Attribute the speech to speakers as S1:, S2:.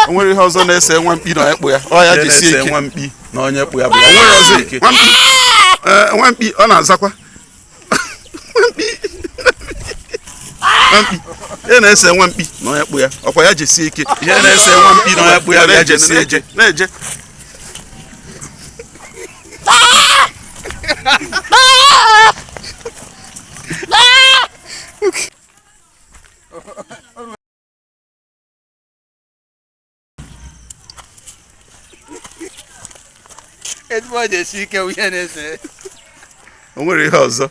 S1: O nwere ihe ọzọ na-ese nwa mkpi na onye kpụ ya, ọ ya
S2: Ihe
S1: jisie
S2: na-ese
S1: ike.
S2: nwa mkpi na onye kpụ ya bụ
S1: O
S2: ya
S1: nwere
S2: jisie
S1: ọzọ
S2: ike.
S1: nwa mkpi. Ee, nwa mkpi ọ na-azakwa nwa mkpi. Nwa mkpi, ihe na-ese nwa mkpi na onye kpụ ya, ọkwa ya jisie ike.
S2: Ihe na-ese nwa mkpi na onye kpụ ya bụ ya
S1: na-eje
S2: jisie ike.
S1: na-eje.
S3: Ezigbo ọ ji esi ike bụ ihe na-ese.
S1: O nwere ihe ọzọ.